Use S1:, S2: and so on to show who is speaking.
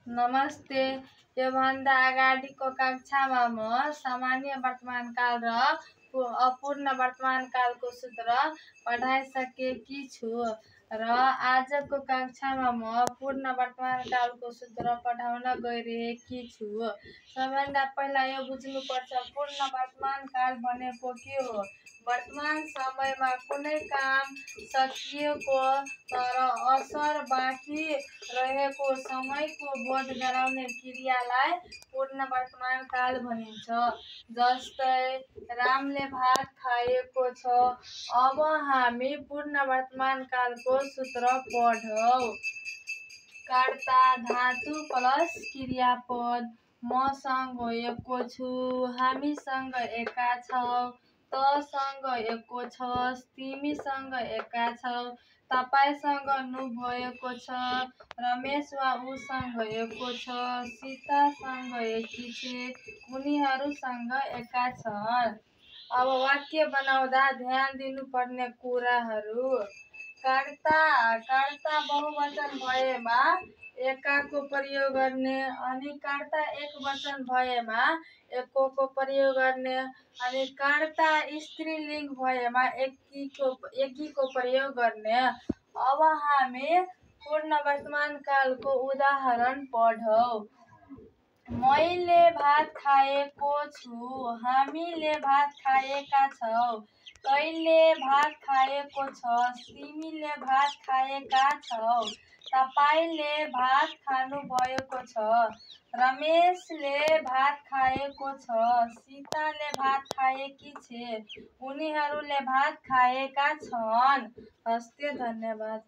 S1: नमस्ते। योभन्दा अगाडिको कक्षामा म सामान्य वर्तमानकाल र अपूर्ण वर्तमानकालको सूत्र पढाइसकेकी छु र आजको कक्षामा म पूर्ण वर्तमानकालको सूत्र पढाउन गइरहेकी छु। सबैभन्दा पहिला यो बुझ्नुपर्छ, पूर्ण वर्तमानकाल भनेको के हो। वर्तमान समयमा कुनै काम सकिएको तर असर बाँकी रहेको समयको बोध गराउने क्रियालाई पूर्ण वर्तमानकाल भनिन्छ। जस्तै रामले भात खाएको छ। अब हामी पूर्ण वर्तमानकालको सूत्र पढौँ। कर्ता धातु प्लस क्रियापद। मसँग गएको छु, हामीसँग एका छौ, तसँग एको छस्, तिमीसँग एका छौ, तपाईसँग नु भएको छ, रमेश वा उसँग एको छ, सीतासँग एकी छे, उनीहरूसँग एका छन्। अब वाक्य बनाउँदा ध्यान दिनुपर्ने कुराहरू। कर्ता बहुवचन भएमा एकाको प्रयोग गर्ने, अनि कर्ता एकवचन भएमा एकोको प्रयोग गर्ने, अनि कर्ता स्त्रीलिङ्ग भएमा एकीको प्रयोग गर्ने। अब हामी पूर्ण वर्तमानकालको उदाहरण पढौँ। मैले भात खाएको छु, हामीले भात खाएका छौ, तैँले भात खाएको छस्, तिमीले भात खाएका छौ, तपाईले भात खानुभएको छ, रमेशले भात खाएको छ, सीताले भात खाएकी छे, उनीहरूले भात खाएका छन्। हस्ते, धन्यवाद।